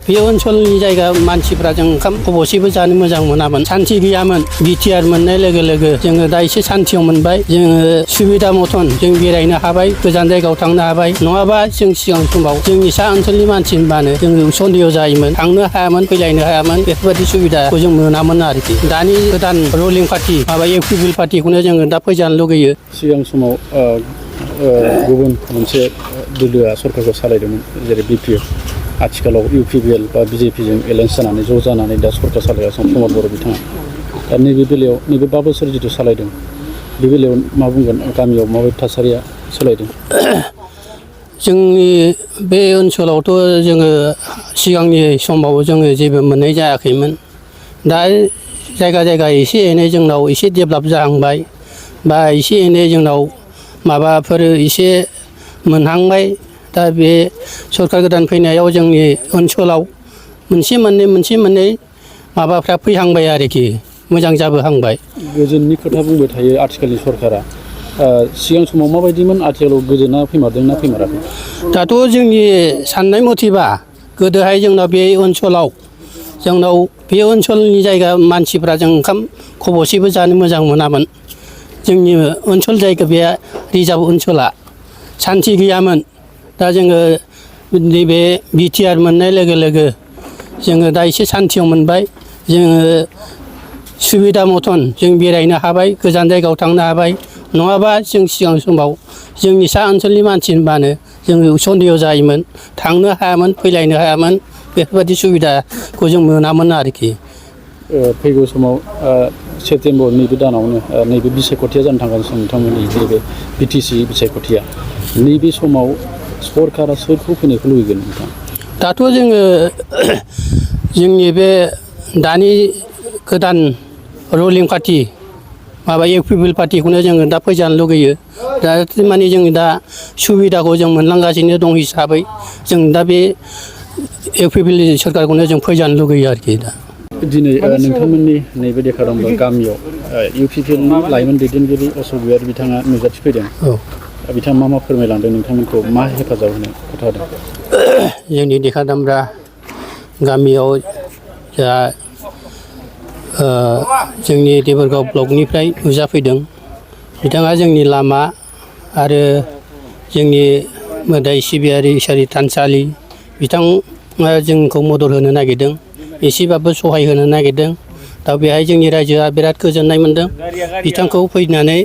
बे ओनसोलनि जायगा मानसिफ्रा जों ओंखाम खबसेबो जानो मोजां मोनामोन। सान्थि गैयामोन। बिटिआर मोननाय लोगो लोगो जोङो दा एसे सान्थियाव मोनबाय। जोङो सुबिदा मथन जों बेरायनो हाबाय, गोजान जायगायाव थांनो हाबाय। नङाबा जों सिगां समाव जोंनि सा ओनसोलनि मानसि होनबानो जों सन्देह जायोमोन, थांनो हायामोन, फैलायनो हायामोन। बेफोरबायदि सुबिदाखौ जों मोनामोन आरोखि। दानि गोदान रुलिं पार्टि माबा इउपिपिएल पार्टिखौनो जोङो दा फैजानो लुगैयो। सिगां समाव गुबुन मोनसे दोलोआ सरकारखौ सालायदोंमोन, जेरै बिपिएफ। आथिखालाव इउपिपिएल बा बिजेपिजों एलायन्स जानानै ज' जानानै दा सरकार सालायगासिनो प्रमद बर' बिथाङा। दा नैबे बेलायाव नैबे 5 बोसोर जिथु सालायदों, बे बेलायाव मा बुंगोन? गामियाव माबायदि थासारिया सोलायदों? जोंनि बे ओनसोलावथ' जोङो सिगांनि समाव जोङो जेबो मोननाय जायाखैमोन। दा जायगा जायगा एसे एनै जोंनाव एसे डेभेलप जाहांबाय, बा एसे एनै जोंनाव माबाफोर एसे मोनहांबाय। दा बे सरकार गोदान फैनायाव जोंनि ओनसोलाव मोनसे मोननै माबाफ्रा फैहांबाय आरोखि, मोजां जाबोहांबाय। गोजोननि खोथा बुंबाय थायो आथिखालनि सरकारा। सिगां समाव माबायदिमोन, आथिखालाव गोजोना फैमारदोंना फैमाराखै? दाथ' जोंनि साननाय मथेबा गोदोहाय जोंनाव बे ओनसोलनि जायगा मानसिफ्रा जों ओंखाम खबसेबो जानो मोजां मोनामोन। जोंनि ओनसोल जायगा बे रिजार्भ ओनसोला सान्थि गैयामोन। दा जोङो नैबे बिटिआर मोननाय लोगो लोगो जोङो दा एसे सान्थियाव मोनबाय। जोङो सुबिदा मथन जों बेरायनो हाबाय, गोजान जायगायाव थांनो हाबाय। नङाबा जों सिगां समाव जोंनि सा ओनसोलनि मानसि होनबानो जों सन्देह जायोमोन, थांनो हायामोन, फैलायनो हायामोन। बेफोरबायदि सुबिदाखौ जों मोनामोन आरोखि। फैगौ समाव सेप्तेम्बर नैबे दानावनो नैबे बिसायख'थिया जानो थांगासिनो नोंथांमोननि नैबे बिटिसि बिसायख'थिया। नैबे समाव सरकारा सोरखौ फैनायखौ लुबैगोन नोंथां? दाथ' जोङो जोंनि बे दानि गोदान रुलिं पार्टि माबा इउपिपिएल पार्टिखौनो जोङो दा फैजानो लुगैयो। दा माने जों दा सुबिदाखौ जों मोनलांगासिनो दं हिसाबै जों दा बे इउपिपिएल सरकारखौनो जों फैजानो लुगैयो आरोखि। दा दिनै नोंथांमोननि नैबे देखारदोंबा गामियाव इउपिपिएलनि लाइमोन दैदेनगिरि अशोक बिबारि बिथाङा नुजाथिफैदों। बिथाङा मा फोरमायलांदों, नोंथांमोनखौ मा हेफाजाब होनो खोन्थादों? जोंनि देखारदामब्रा गामियाव जा जोंनि देबोरगाव ब्लकनिफ्राय नुजाफैदों। बिथाङा जोंनि लामा आरो जोंनि मोदाय सिबियारि थानसालि बिथाङा जोंखौ मदद होनो नागिरदों, एसेबाबो सहाय होनो नागिरदों। दा बेहाय जोंनि रायजोआ बिराद गोजोननाय मोनदों। बिथांखौ फैनानै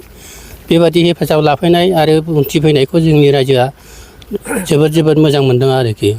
बेबादि हेफाजाब लाफैनाय आरो बुंथिफैनायखौ जोंनि रायजोआ जोबोद मोजां मोनदों आरोखि।